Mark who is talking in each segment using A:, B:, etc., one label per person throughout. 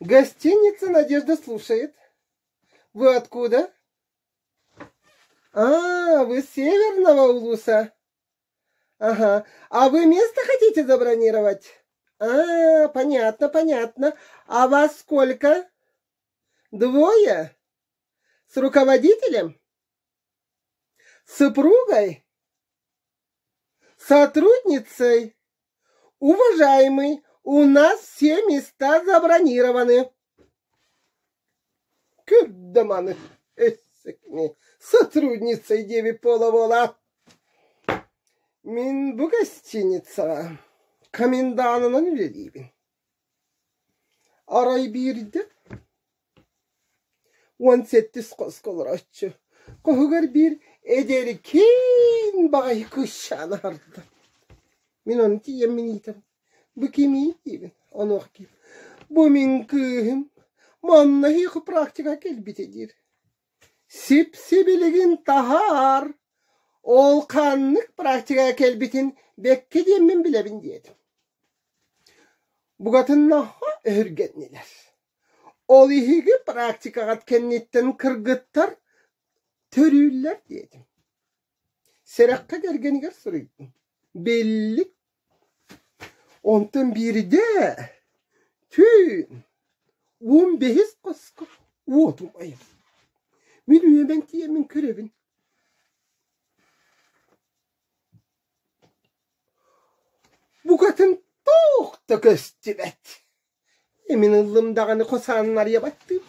A: Гостиница «Надежда» слушает. Вы откуда? А, вы с Северного Улуса? Ага. А вы место хотите забронировать? А, понятно, понятно. А вас сколько? Двое? С руководителем? С супругой? Сотрудницей? Уважаемый, у нас все места забронированы. Көрдө өссө кини сотрудницей диэбит буола-буола. Мин бу гостиницаҕа коменданынан үлэлиибин. Арай биирдэ 17 хоско олорооччу хоһугар биир эдэркээн баҕайы кыысчаан аһарда. Мин ону тиийэммин ыйытабын: «Бу кимий?» диибин. Онуоха киһим: «Бу мин кыыһым, манна эһиэхэ практика кэлбитэ» диир. Сип-сибилигин таһаар, ол ханнык практикаҕа кэлбитин бэккэ диэммин билэбин диэтим. Букатыннаахха өһүргэннилэр. Ол иһиги практикаҕыт кэнниттэн кыргыттар төрүүллэр диэтим. Сэрэххэ кэргэнигэр суруйдум. Биллик. Онтон биирдэ түүн 15 хоско уотум айар. Мин үөмэн тиийэммин көрөбүн. Букатын туох да көстүбэт. Мин ыллым даҕаны хосаанын арыйа баттыым.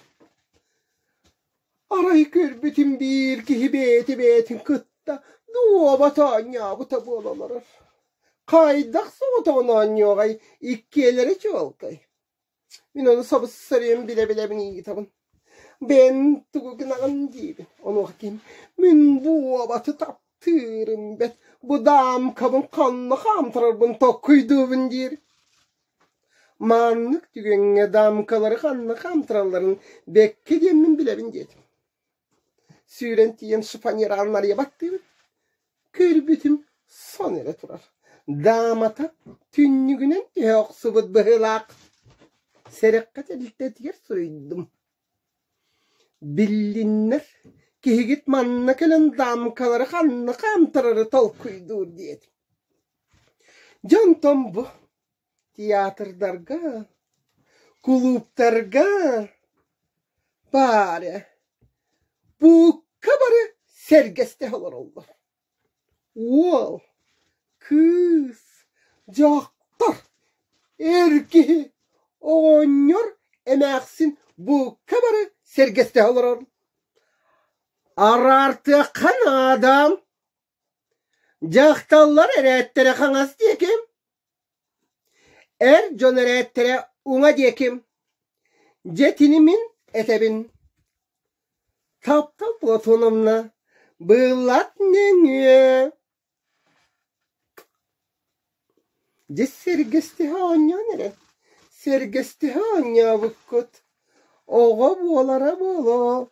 A: Арай көрбүтүм биир киһи бэйэтэ бэйэтин кытта дуоба оонньообута буола олорор. Хайдах соҕотоҕун оонньуоҕай, иккиэлэрэ чуолкай. Мин ону собус-соруйан билэ-билэбин ыйытабын. Бэйэн тугу гынаҕын диибин. Онуоха ким мин буобаты таптыырым бэт, бу даамкабын ханна хаамтарарбын толкуйдуубун диир. Маннык түгэҥҥэ даамкалары ханна хаамтаралларын бэккэ диэммин билэбин диэтим. Сүүрэн тиийэн шифоньераҕын Мария баттыыбын. Көрбүтүм сон эрэ турар. Даамата түннүгүнэн түһэ охсубут быһыылаах. Сэрэххэ тэрилтэтигэр суруйдум. Биллиннэр, киһигит манна кэлэн даамкалары ханна хаамтарары толкуйдуур диэтим. Дьэ онтон бу театрдарга, кулууптарга баар ээ, буукка бары сэргэстэһэ олороллор. Уол, кыыс, дьахтар, эр киһи, оҕонньор, эмээхсин буукка бары сэргэстэһэ олорор. Араартыахха наада. Дьахталлар эрээттэрэ хаҥас диэки, эр дьон эрээттэрэ уҥа диэки. Дьэ итини мин этэбин. Таптал Платоновна быыллат нөҥүө Дьэ сэргэстэһэ оонньоон эрэ, сэргэстэһэ оонньообуккут, оҕо буолара буолуо.